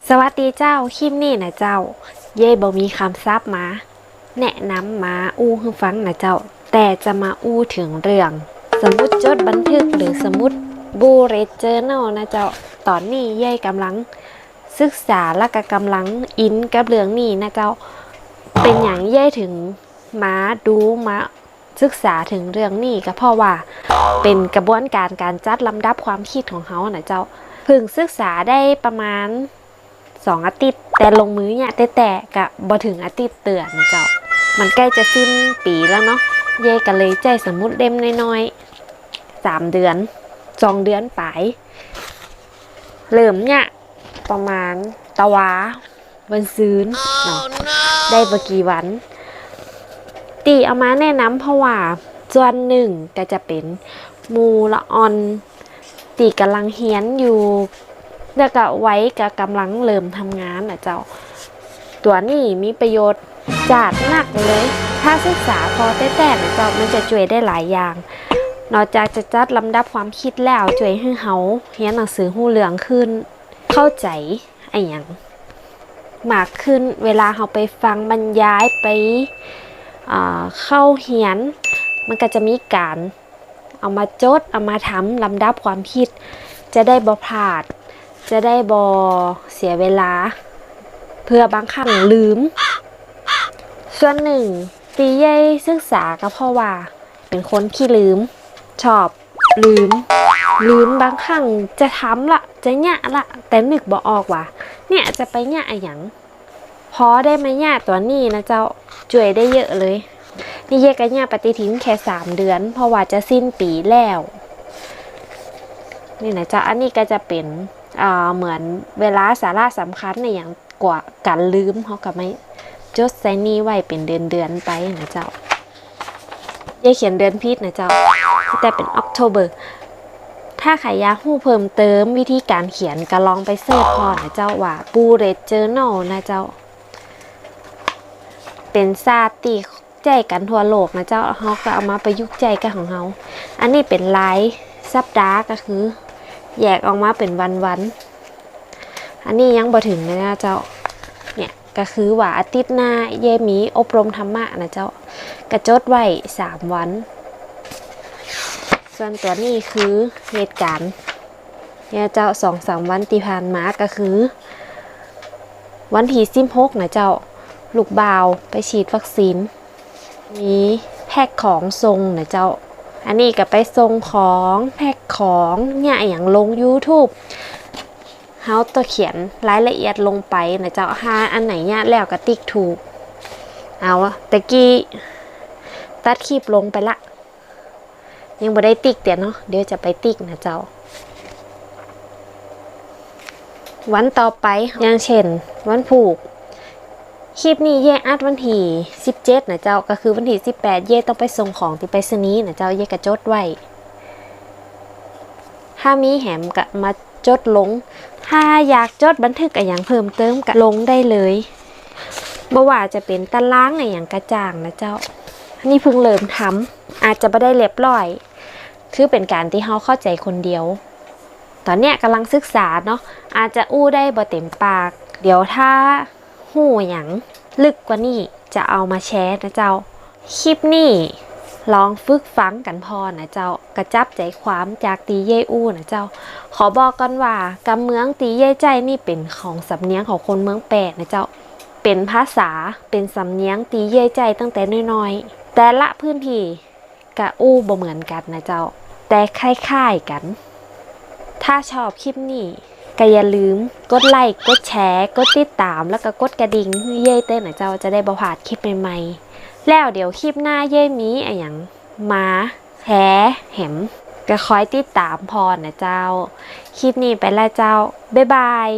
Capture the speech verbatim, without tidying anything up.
สวัสดีเจ้า คลิปนี้นะเจ้า เย้ยบ่มีกำศัพท์มาแนะนำ มาอู้หื้อฟังนะเจ้า แต่จะมาอู้เถิงเรื่องสมุดจดบันทึกหรือสมุด bullet journal นะเจ้า ต๋อนนี้เย้ยก่ำลังศึกษาและก็ก่ำลังอินกับเรื่องนี้นะเจ้า เป๋นหยังเย้ยเถิงมาดูมา ศึกษาเถิงเรื่องนี้ ก็เพราะว่าเป๋นกระบวนก๋านก๋านจัดลำดับความกึ๊ดของเฮานะเจ้า เพิ่งศึกษาได้ประมาณสองอาทิตย์ แต่ลงมือเยียะแต๊ๆ ก็บ่เถิงอาทิตย์เตื้อนะเจ้า มันใก้จะสิ้นปี๋แล้วเนาะ เย้ยก็เลยใจ๊สมุดเล่มน้อยๆ สามเดือน สองเดือนป๋าย เริ่มเยียะประมาณตะวา วันซืนเนาะ ได้บ่กี่วัน ตี้เอามาแนะนำเพราะว่าส่วนนึ่งก็จะเป๋นหมู่ละอ่อนตี้ก่ำลังเฮียนอยู่ แล้วก็วัยก็ก่ำลังเริ่มทำงานนะเจ้า ตั๋วนี้มีประโยชน์จ๊าดนักเลย ถ้าศึกษาผ่อแต๊ๆ นะเจ้า มันจะจ้วยได้หลายอย่าง นอกจากจะจัดลำดับความกึ๊ดแล้ว จ้วยหื้อเฮาเฮียนหนังสือฮู้เรื่องขึ้น เข้าใจ๋อะหยังมากขึ้น เวลาเฮาไปฟังบรรยาย ไป อ่า เข้าเฮียน มันก็จะมีก๋านเอามาจด เอามาทำลำดับความกึ๊ด จะได้บ่พลาด จะได้บ่เสียเวลา เปื้อบางครั้งลืม ส่วนนึ่งตี้เย้ยศึกษาก็เพราะว่าเป๋นคนขี้ลืม ชอบลืม ลืม บางครั้งจะทำละ จะเยียะละ แต่นึกบ่ออกว่า เนี่ยจะไปเยียะอะหยัง พอได้มาเยียะตั๋วนี้นะเจ้า จ้วยได้เยอะเลย นี่เย้ยก็เยียะปฏิทินแค่สามเดือน เพราะว่าจะสิ้นปี๋แล้ว นี่นะเจ้า อันนี้ก็จะเป๋น อ่า เหมือนเวลาสาระสำคัญอะหยัง กั๋วกั๋นลืม เฮาก็มาจดใส่นี่ไว้เป๋นเดือนๆ ไปนะเจ้า เย้ยเขียนเดือนผิดนะเจ้า แต่เป๋น October ถ้าใผอยากฮู้เพิ่มเติมวิธีก๋านเขียนก็ลองไปเสิร์ชผ่อนะเจ้า ว่า bullet journal นะเจ้า เป๋นศาสตร์ตี้ใจ๊กั๋นทั่วโลกนะเจ้า เฮาก็เอามาประยุกต์ใจ๊กับของเฮา อันนี้เป๋นรายสัปดาห์ ก็คือแยกออกมาเป๋นวันๆ อันนี้ยังบ่เถิงเลยนะเจ้า เนี่ย ก็คือว่าอาทิตย์หน้าเย้ยมีอบรมธรรมะนะเจ้า ก็จดไว้สามวัน ส่วนตั๋วนี้คือเหตุก๋ารณ์เนี่ยเจ้า สองสามวันตี้ผ่านมา ก็คือวันตี้สิบหกนะเจ้า ลูกบ่าวไปฉีดวัคซีน มีแพ็คของส่งนะเจ้า อันนี้ก็ไปส่งของ แพ็คของ เยียะอะหยังลง YouTube เฮาต้องเขียนรายละเอียดลงไปนะเจ้า หาอันไหนเยียะแล้วก็ติ๊กถูก เอา ตะกี้ตัดคลิปลงไปละ ยังบ่ได้ติ๊กเตื้อเนาะ เดี๋ยวจะไปติ๊กนะเจ้า วันต่อไป อย่างเช่น วันพูก คลิปนี้เย้ยอัดวันตี้สิบเจ็ดนะเจ้า ก็คือวันตี้สิบแปด เย้ยต้องไปส่งของตี้ไปรษณีย์นะเจ้า เย้ยก็จดไว้ ถ้ามีแหมก็มาจดลง ถ้าอยากจดบันทึกอะหยังเพิ่มเติมก็ลงได้เลย บ่ว่าจะเป๋นตารางอะหยังก็จ้างนะเจ้า อันนี้เพิ่งเริ่มทำ อาจจะบ่ได้เรียบร้อย คือเป๋นก๋านตี้เฮาเข้าใจ๋คนเดียว ต๋อนเนี้ยก่ำลังศึกษาเนาะ อาจจะอู้ได้บ่เต็มปาก เดี๋ยวถ้าฮู้หยังลึกกว่านี้จะเอามาแชร์นะเจ้า คลิปนี้ลองฝึกฟังกั๋นผ่อนะเจ้า ก็จับใจ๋ความจากตี้เย้ยอู้นะเจ้า ขอบอกก่อนว่ากำเมืองตี้เย้ยใจ๊นี่เป๋นของสำเนียงของคนเมืองแป้นะเจ้า เป๋นภาษา เป๋นสำเนียงตี้เย้ยใจ๊ตั้งแต่น้อยๆ แต่ละพื้นตี้ ก็อู้บ่เหมือนกั๋นนะเจ้า แต่คล้ายๆ กั๋น ถ้าชอบคลิปนี้ก็อย่าลืมกดไลก์ กดแชร์ กดติดตาม แล้วก็กดกระดิ่งหื้อเย้ยเต๊อะนะเจ้า จะได้บ่พลาดคลิปใหม่ๆ แล้วเดี๋ยวคลิปหน้าเย้ยมีอะหยังมาแชร์แหม ก็คอยติดตามผ่อนะเจ้า คลิปนี้ไปละเจ้า บ๊ายบาย